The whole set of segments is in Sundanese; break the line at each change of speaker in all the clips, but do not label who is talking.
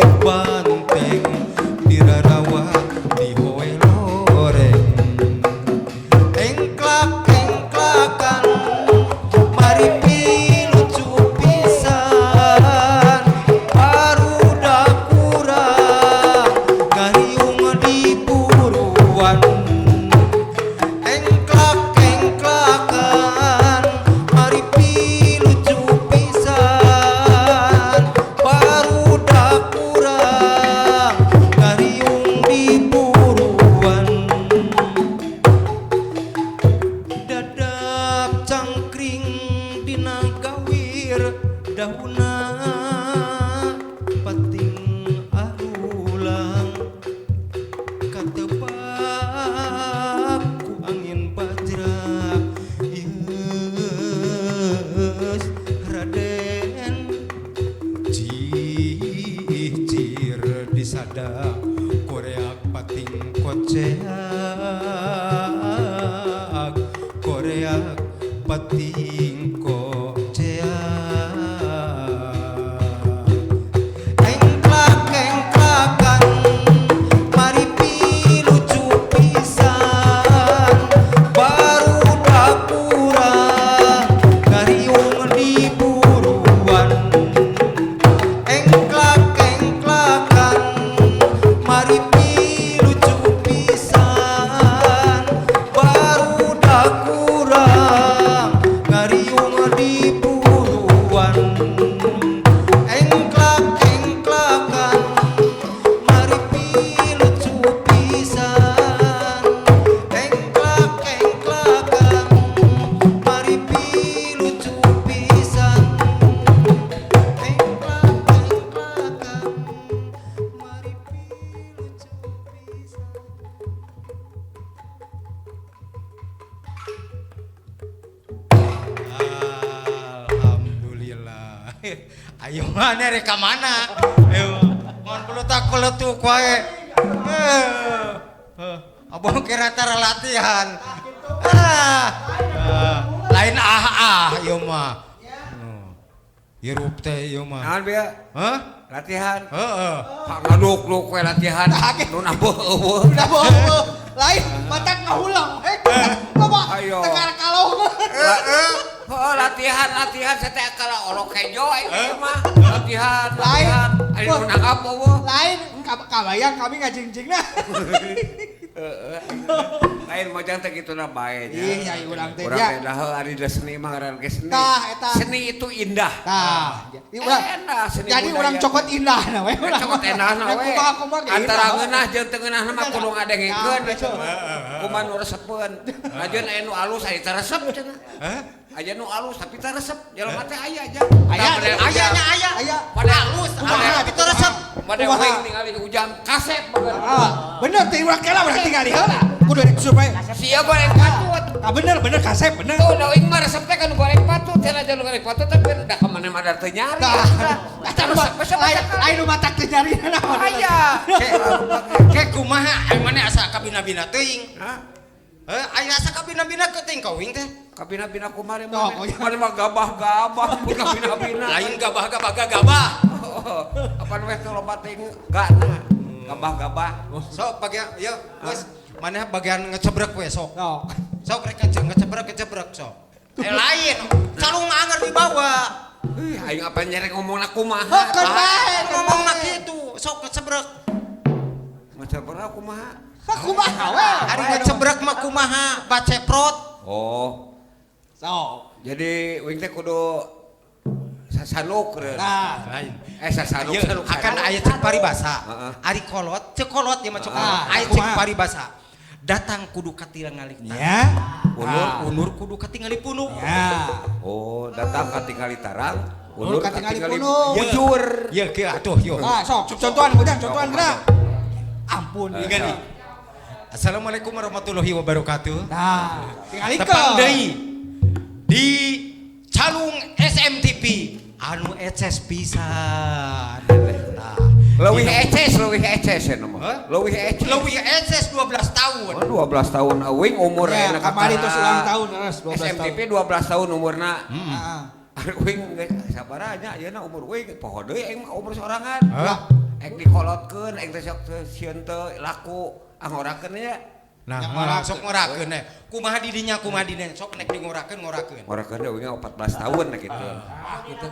Banteng dirarawat dihoe loreng. Engklak engklakan maripi lucu pisan, barudak kurang ngariung di buruan. Engklak engklakan maripi lucu pisan, barudak kurang ngariung di buruan. Dadap cangkring dina gawir, daunna pating arulang, katebak ku angin bajra. Yeus Raden, cicir disada koreak pating koceak, koreak pating koceak. Engklak engklakan maripi lucu pisan, barudak kurang ngariung di buruan. Engklak engklakan maripi lucu pisan, barudak kurang ngariung di buruan. Engklak engklakan maripi lucu pisan, engklak engklakan maripi lucu pisan, engklak engklakan maripi lucu pisan. Alhamdulillah. Ayo mana rek ka mana? Ayo, ngon pelutak peletuk wae. Eh, eh, abang kira tara latihan. Ah, ah, lain ah ah ieu mah. Oh. Hirup teh ieu mah.
Naon bieu?
Hah?
Latihan.
Heeh.
Ngaduk-duk we latihan. Nu nabuh euweuh.
Udah bohong. Lain matak ngahulang. Eh, coba.
Ayo.
Tekar kalau.
Heeh, latihan latihan saya teh kalau olok kejo aing teh mah. Latihan,
Lain.
latihan. Aing nu nanggap euweuh.
Lain kabayang kami ngajingjingna.
Heeh. Lain mojang teh kituna bae nya.
Ih, nya urang teh
Urang
nya.
teh dah ari da seni mah ngaran ge seni.
Tah, eta.
Seni itu indah.
Tah, urang
Endah seni
jadi
budaya.
urang cokot indah na we.
Cokot endah na we.
Kumaha kumaha ge
Antara
indah.
ngeunah jeung teu ngeunah mah kudu ngadengekeun.
Nah, betul.
Kumaha nu resepeun. Lajeun aya nu alus aya teu resep cenah.
Hah?
Aya nu alus tapi teu resep. Jelema teh aya aja.
Aya,
Aya nya aya.
Aya.
Pada
Halus,
Kumaha?
tapi teu resep.
Pada
Kumaha?
uing ningali ujang kasep bener.
Ah, bener teh urang kela urang tinggali heula. Kudu rek supaya
Sia goreng patut.
Ah, bener bener kasep bener.
Tuh, da uing mah resep teh kan goreng patut, cenah aja nu goreng patut tapi da ka mana mah da teu nyari.
Tah,
Eta resep resep
lain lain nu matak teu nyari naon.
Aya.
Ke ke kumaha aya mana asa kabina-bina teuing.
Hah?
Eh, aya asa kabina-bina teuing ka uing teh.
Kabina-bina kumaha
Oh,
mah?
iya.
Mana mah gabah-gabah pun kabina-bina.
Lain gabah-gabah gabah.
Oh, apa nu teh loba teuing gana. Gabah-gabah.
Sok bagian yuk, bos. Mana bagian ngecebrek we sok.
Sok.
Sok rek ngecebrek ngecebrek sok. Eh lain, calung anger dibawa.
Ih, aing apa nyerek ngomongna kumaha?
Keun bae,
Ngomongna kitu, sok ngecebrek.
Ngecebrek kumaha?
Kumaha we?
Ari ngecebrek mah kumaha, baceprot.
Oh,
Sok.
jadi uing teh kudu sasanuk reun.
Nah,
Lain.
Eh sasanuk
Ieu
sanuk.
akan aya cek paribasa.
Heeh.
Ari kolot, cek kolot ya mah cek kolot.
Ah,
Aya cek
kumaha?
paribasa. Datang kudu katingali.
Ya.
Unur.
Unur kudu katingali punuk.
Ya.
Oh, datang katingali tarang,
Unur
unur
katingali
katingali
punuk.
bujur.
Ya ke atuh yo.
Nah, sok contohan ujang contohan geura. Ampun.
Eh,
Ningali. Assalamualaikum warahmatullahi wabarakatuh.
Nah, tingalikeun.
Tepang deui di Calung SMTV anu eces pisan. Tah.
Leuwih eces, leuwih eces ya nama.
Hah?
Leuwih eces.
Leuwih eces 12 tahun.
Oh, 12 tahun uing umur
Ya,
ayeuna
kamari
kakara.
tos ulang tahun, terus 12
SMTV
tahun.
12 tahun umurna.
Heeh.
Ari uing geus sabaraha nya ayeuna umur uing poho deui aing mah umur sorangan.
Hah?
Ek dikolotkeun, aing teh sok teu sieun teu laku. Ah, ngorakeun nya.
Nah,
Yang ngorakeun.
sok ngorakeun eh. Kumaha didinya, kumaha didinya, sok nek di ngorakeun, ngorakeun.
Ngorakeun deui 14 tahun nah gitu.
Gitu.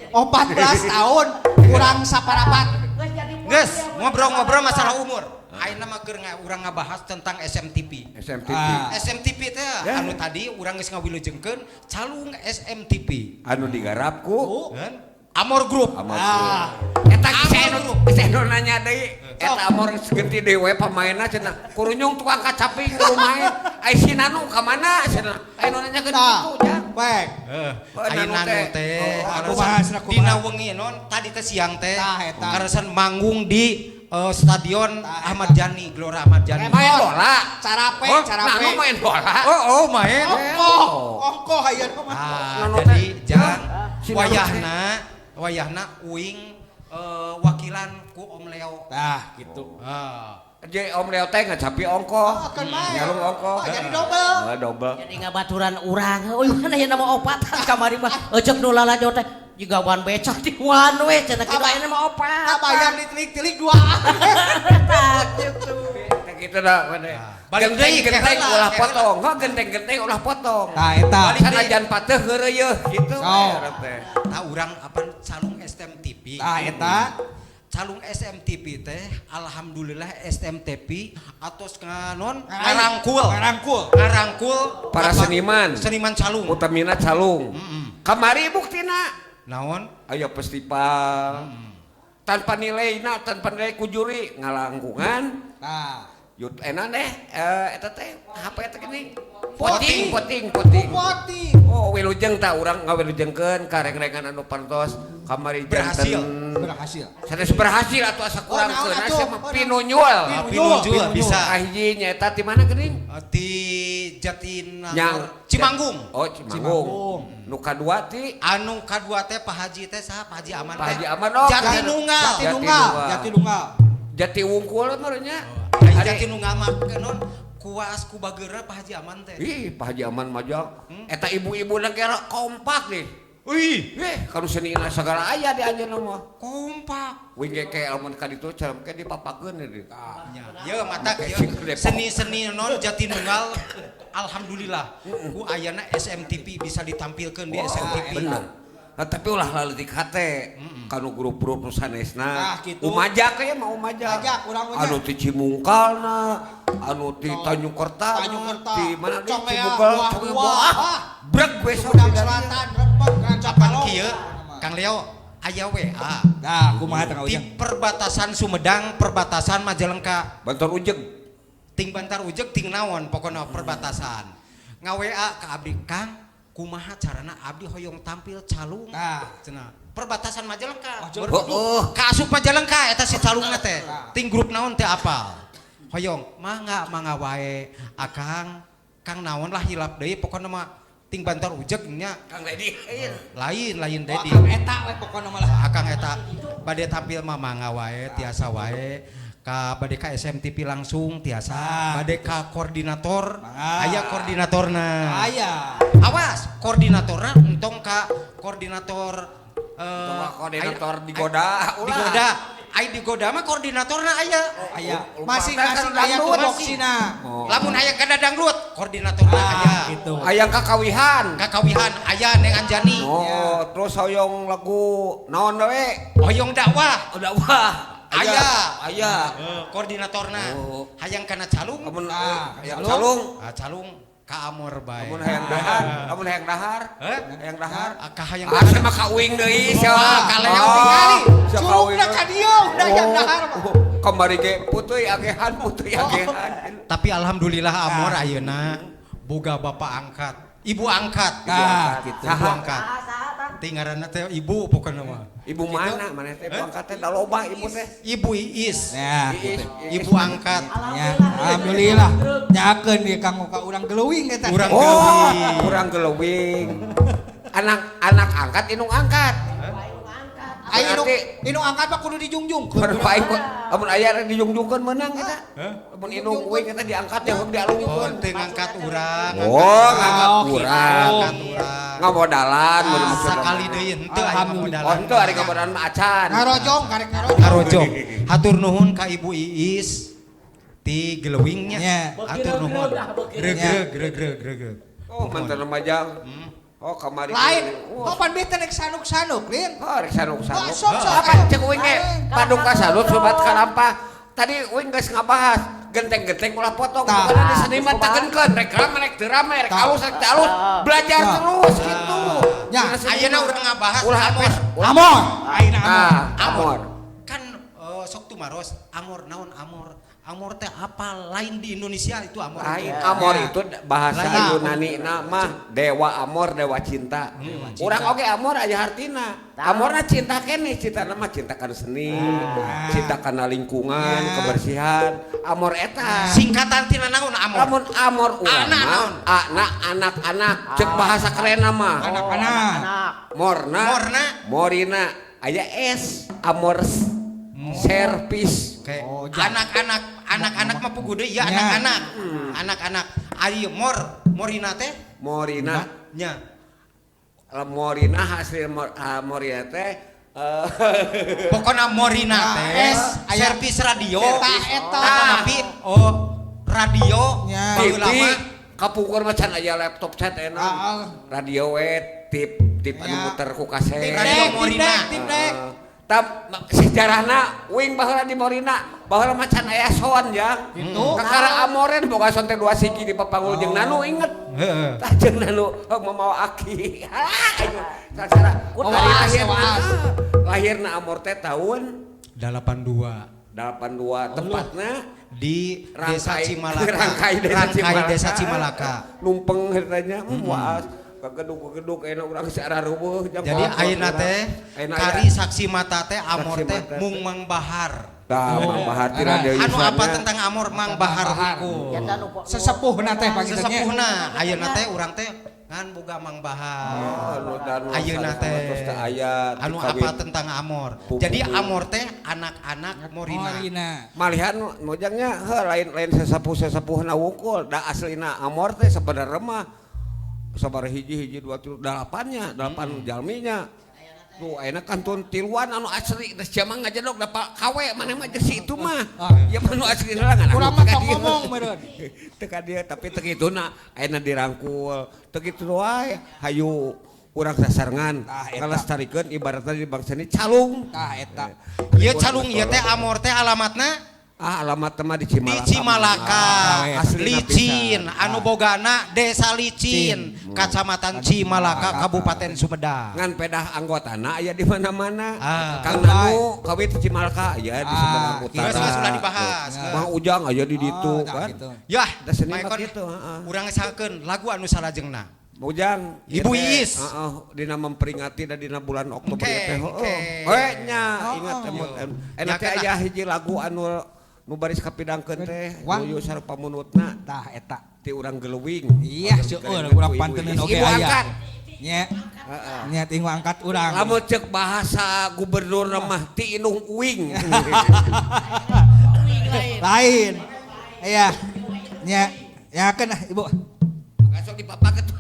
14 tahun kurang saparapat.
Geus, ngobrol-ngobrol masalah umur. Ayeuna mah keur urang ngabahas tentang SMTP.
SMTP.
Ah.
SMTP teh
Ya.
anu tadi urang geus ngawilujengkeun calung SMTP.
Anu digarap ku
Kan? Amor Group.
Amor.
Ah.
Eta saya
Amor
nu saya nu nanya deui, eta Amor segenti deui we pamainna cenah. Kurunyung tukang kacaping kudu main. Ai si Nanu ka mana cenah? Ai nu nanyakeun
Tah.
kitu jang.
Baik.
Heeh.
Oh,
Ai
Nanu
Nanu
teh.
teh.
Oh,
Kaleresan
kumaha cenah, kumaha?
Dina wengi non tadi teh siang teh.
Tah, eta.
Kaleresan manggung di Stadion
Tah, eta.
Ahmad Yani, Gelora Ahmad Yani.
Main bola.
Carape,
Oh,
carape.
Nanu main bola.
Oh, main.
Ongkoh, ongkoh hayeun mah.
Ah,
Nanu
jadi
teh.
jang
Si Nanu
wayahna wayahna uing wakilan ku Om Leo.
Tah, gitu.
Ah.
Jadi Om Leo teh ngacapi ongkoh.
Oh, kan main.
Nyalung ongkoh.
Oh, jadi double.
Oh, double.
Jadi ngabaturan urang. Euy, mana ya nama opatan kamari mah. Eceuk nu lalajo teh jiga wan becak di wan we cenah kitu ayeuna mah opat.
Kabayang ditelik-telik dua.
Tah gitu.
Teh kitu dah mana.
Balik deui,
Genteng-genteng
keheula,
ulah
keheula.
potong. Heuh, genteng-genteng ulah potong.
Tah eta.
Balik deui.
Sanajan pateuh heureuy gitu
So.
we urang teh.
Tah urang apa calung SMTP.
Tah eta.
Calung SMTP teh alhamdulillah SMTP atos nganon
Ngarai.
ngarangkul.
Ngarangkul.
Ngarangkul
Para
apa?
seniman.
Seniman calung.
Utamina calung. Kamari buktina
Naon?
aya festival. Tanpa nilai na, tanpa nilai ku juri ngalangkungan.
Tah.
Yut enak deh, eta teh HP teh gini. Voting, voting, voting.
Voting.
Oh, wilujeng tah urang ngawilujengkeun ka reng-rengan anu pantos kamari
Berhasil.
janten.
Berhasil.
Sanes berhasil atuh asa kurang
Oh, naon
keun
atuh?
asa mah
Oh, naon?
pinunyul.
Ah, Pinunyul bisa.
Kahiji nyaeta ti mana geuning?
Ti Jatinangor
Nyang
Cimanggung.
Oh, Cimanggung.
Cimanggung.
Nu kadua ti
Anu kadua teh Pak Haji teh saha Pak Haji Aman
Pak
teh?
Haji Aman, oh.
Jatinunggal.
Jati Nunggal,
Nunggal.
Jati Nunggal.
Jati Wungkul mah nya.
Ai Jatinunggal mah non kuas ku bageura Pak Haji Aman teh.
Ih, Pak Haji Aman mah jang. Eta ibu-ibu kira kompak nih.
Wih,
Kalau senina segala aya di anjeunna mah.
Kompak.
Wing ge ke lamun ka ditu cara ke dipapakeun deui.
Nya, ye mata
Make
ye
sing Depok.
seni-seni non Jatinunggal alhamdulillah ku ayana SMTP bisa ditampilkan di SMTP.
Bener. Nah, tapi ulah laleutik hate kanu grup-grup nu sanesna.
Tah, kitu.
Umajak ya mah umajak.
Umajak, urang mah nya.
Anu ti Cimungkalna, anu ti Tanjungkerta,
Tanjungkerta.
ti mana deui
Congea,
Cimungkal,
Buah,
Congea,
Buah.
Buah.
Ah.
Brek we sok
Sumedang
di
Selatan, Rempeg,
Kapan
Rancakalong.
kieu Kang Leo aya WA
Nah, kumaha teh
di
Ujang?
perbatasan Sumedang, perbatasan Majalengka.
Bantar Ujeg.
Ting Bantar Ujeg ting naon pokona perbatasan. Nga WA ka abdi, Kang, kumaha carana abdi hoyong tampil calung.
Nah.
Cenah. Perbatasan Majalengka.
Majalengka.
Heeh.
Ka asup Majalengka eta si calungna teh.
Nah.
Ting grup naon teh apal. Hoyong mangga mangga wae Akang, Kang naon lah hilap deui pokona mah ting Bantar Ujeg nya
Kang Dedi.
lain lain
Oh,
Dedi.
Akang eta we pokona mah lah.
Akang eta bade tampil mah mangga wae tiasa wae ka bade ka SMTP langsung tiasa
Ah,
bade ka koordinator
Mangga.
aya koordinatorna.
Aya.
Awas koordinatorna entong ka koordinator
Entong ka koordinator digoda, ulah.
Digoda ai digoda mah koordinatorna aya.
Aya.
Lupa
Masing-masing
kan
aya
dangdut.
tupoksina.
Oh.
Lamun aya kada dangdut koordinatorna
Ah,
aya.
gitu.
Hayang kakawihan.
Kakawihan aya Neng Anjani.
Oh, terus hoyong lagu naon we?
Hoyong dakwah
Udah wah.
Aya.
Aya.
Koordinatorna.
Oh.
Hayang kana calung.
Amun
Ah,
hayang
calung.
calung.
Ah, calung ka Amor bae.
Amun hayang dahar, amun hayang dahar,
Heh?
hayang dahar.
Ah, ka hayang
Ah, sama ka uing deui sia.
Ah, ka Leo
Ah,
Tingali,
sia ka
curugna
uing.
ka dieu udah yang dahar mah.
Oh, kamari ge puteuy agehan, puteuy agehan.
Tapi alhamdulillah Amor ayeuna boga bapak angkat, ibu angkat.
Nah, gitu.
Ibu angkat. Tinggaranna teh ibu pokokna mah.
Ibu mana? Mana teh ibu angkat teh da loba ibu teh.
Ibu Iis.
Nah,
Iis,
gitu.
Iis.
Ibu angkat.
Ya, alhamdulillah. Nyakeun ieu Kang ka urang geleuwing eta.
Urang
Oh,
geleuwing.
kurang geleuwing. Anak anak angkat indung angkat.
Ayo
Berarti-
inu angkat mah kudu dijungjung.
Baik, lamun aya rek dijungjungkeun meunang eta. Lamun indung uing eta diangkat ya heuh
Oh,
dialungkeun.
teu ngangkat urang.
Oh, ngangkat
Oh,
urang.
Ngangkat urang.
Ngamodalan mun maksudna.
Sakali deui henteu aya ngamodalan.
Oh, henteu ari ngamodalan mah acan.
Ngarojong karek ngarojong.
Ngarojong. Hatur nuhun ka Ibu Iis ti Gelewingnya.
Nya.
Hatur nuhun. Greg greg greg greg greg.
Oh, mantan remajang. Oh, kamari.
Lain,
Oh,
kapan beta nek sanuk-sanuk, Lin?
oh, rek sanuk-sanuk.
Oh, sok, sok,
Apa
ayo.
cek uing ge? Padung kasalut sobat kalampah. Tadi uing geus ngabahas genteng-genteng ulah potong.
Tah.
Bukan di seniman tegenkeun, rek rame rek teu rame, rek
Tah.
alus rek teu alus, belajar
Tah.
terus gitu.
Ya,
Dina seni
Ayeuna
mah.
urang ngabahas
Ulah
amor.
apes, ulah-
Amor, ayeuna amor.
Ah, amor.
Kan sok tumaros amor naon amor. Amor teh apa lain di Indonesia itu amor.
Lain amor itu bahasa
Lain.
Yunani nama dewa amor, dewa cinta. Urang oge amor aya hartina. Amorna cinta keneh, cinta nama cinta kana seni, cinta kana lingkungan, kebersihan. Amor eta.
Singkatan tina naon amor?
Lamun amor urang
Anak
mah,
naon?
anak anak-anak cek bahasa keren mah.
Anak-anak.
Morna,
Morna.
Morina, aya S, amors, servis.
Oke.
Oh, jangan.
Anak-anak, anak-anak mah puguh deui ya
Ya.
anak-anak. Anak-anak. Ari mor, morina teh
Morina,
nya.
Morina hasil Morina teh
Pokona morina
Nah,
teh
S, aya-
servis radio.
Eta, eta.
Tapi oh radio
Ya.
baheula
TV
mah
kapungkur mah can aya laptop can enak.
Ah, ah.
Radio we tip tip anu
Ya.
muter ku kaset.
Tip
Radio
dek, tip
Morina.
dek, tip dek.
Tam sejarahna uing baheula di Morina, baheula mah can aya sound jang.
Gitu.
Kakara amoren boga sound teh dua siki di papanggul jeung Nanu inget.
Heeh.
Tah jeung Nanu oh, mamawa aki. Ah, ayo. Sacara
Waas,
lahirna
waas.
lahirna amor teh tahun
82
82 tepatna
di Desa Cimalaka.
Rangkai Desa
Rangkai
Cimalaka.
Desa Cimalaka.
Numpeng hartanya waas kagedug-gedug ayeuna urang searah reueuh jang
Jadi
kolot
ayeuna
urang.
teh
Ayeuna
kari
aya.
saksi mata teh amor
Saksi
teh
mata teh.
mung Mang Bahar.
Tah Mang Bahar ti
Anu
Radio
Anu
Yusana.
apa tentang amor Mang Bahar hukum.
Sesepuhna teh panginten nya.
Sesepuhna ayeuna teh urang teh ngan boga Mang Bahar.
Oh, anu anu
Ayeuna teh
terus teh aya
anu
dikawin.
apa tentang amor.
Pupu.
Jadi amor teh anak-anak Morina.
Morina.
Malihan mojangnya heuh lain lain sesepuh-sesepuhna wungkul da aslina amor teh sebenarnya mah sabaraha hiji hiji dua tilu dalapannya dalapan jalminya tuh ayeuna kantun tiluan anu asli geus sia mah ngajedog da kawe maneh mah jeung si itu mah
Ah.
ieu mah nu asli lah ngan
Urang mah tong ngomong meureun.
teu ka dieu tapi teu kituna ayeuna dirangkul teu kitu wae hayu urang sasarengan
Tah, eta.
ngalestarikeun ibaratna di bangsa ini calung
Tah eta.
Ieu calung ieu teh amor teh alamatna
ah alamat mah di
di
Cimalaka.
Cimalaka.
Ah, asli
Licin anu bogana Desa Licin, Kacamatan Cimalaka, Kabupaten Sumedang.
Ngan pedah anggotana aya di mana-mana.
Ah.
Kang Nanu kawit di Cimalaka aya di
Ah,
Sumedang Utara.
Geus geus ulah dibahas.
Mang Ujang aya di ditu
Oh, tah
kan.
gitu.
Yah,
Da seni mah
Maekon,
kitu, heeh.
urang ngesakeun lagu anu salajengna.
Ujang,
Ibu
ieu teh,
Iis.
heeh, dina memperingati da dina bulan Oktober
Oke,
ieu teh.
oke.
Heeh. We nya ingat
Oh,
emot.
Yo.
Enak teh
Nyakeun
aya hiji lagu anu nu baris kapidangkeun teh
Wah.
nuyu sareng pamunutna
Tah eta.
ti urang Gelewing.
Iya, seueur urang pantenan oge
Ibu
aya.
angkat.
Nya. Nya ti angkat urang.
Lamun cek bahasa gubernur mah ti indung uing.
Lain. Iya. Nya. Ya kan ah, Ibu.
Kasok dipapakeun tuh.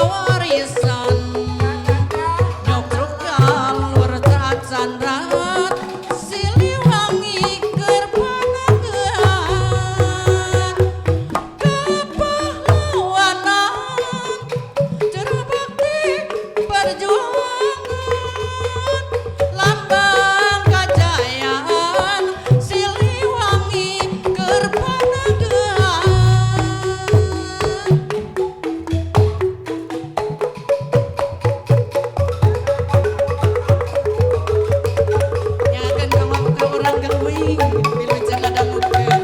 Warisan Nyukruk jalur cacandrat Siliwangi keur pananggehan Kepahlawanan Juru bakti perjuangan Lambang kajayaan Siliwangi keur pananggehan. Nyakeun ka ka urang geuing wilujeng ngadangukeun.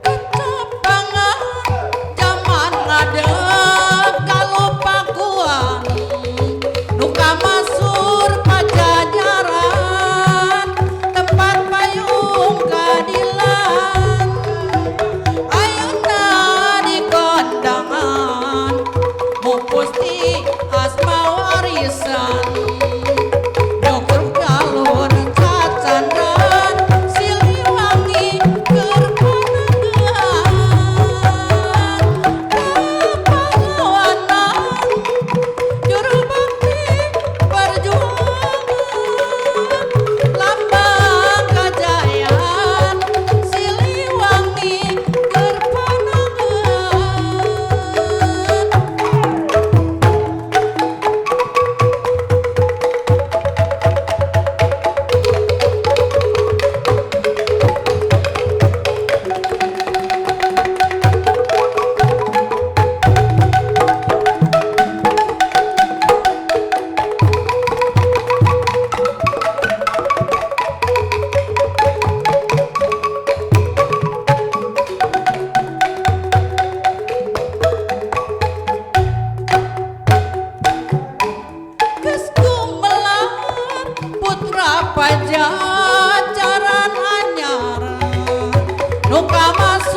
Kecapangan jaman ngadeg kalupakuan nu kamasur pajajaran tempat payung keadilan ayeuna di kondangan mupus ti asma warisan Nyukur galur cacandran Siliwangi keur pananggehan Kepahlawanan Juru bakti perjuangan Lambang kajayaan Siliwangi keur pananggehan. Geus gumelar putra pajajaran anyar nu kamasur.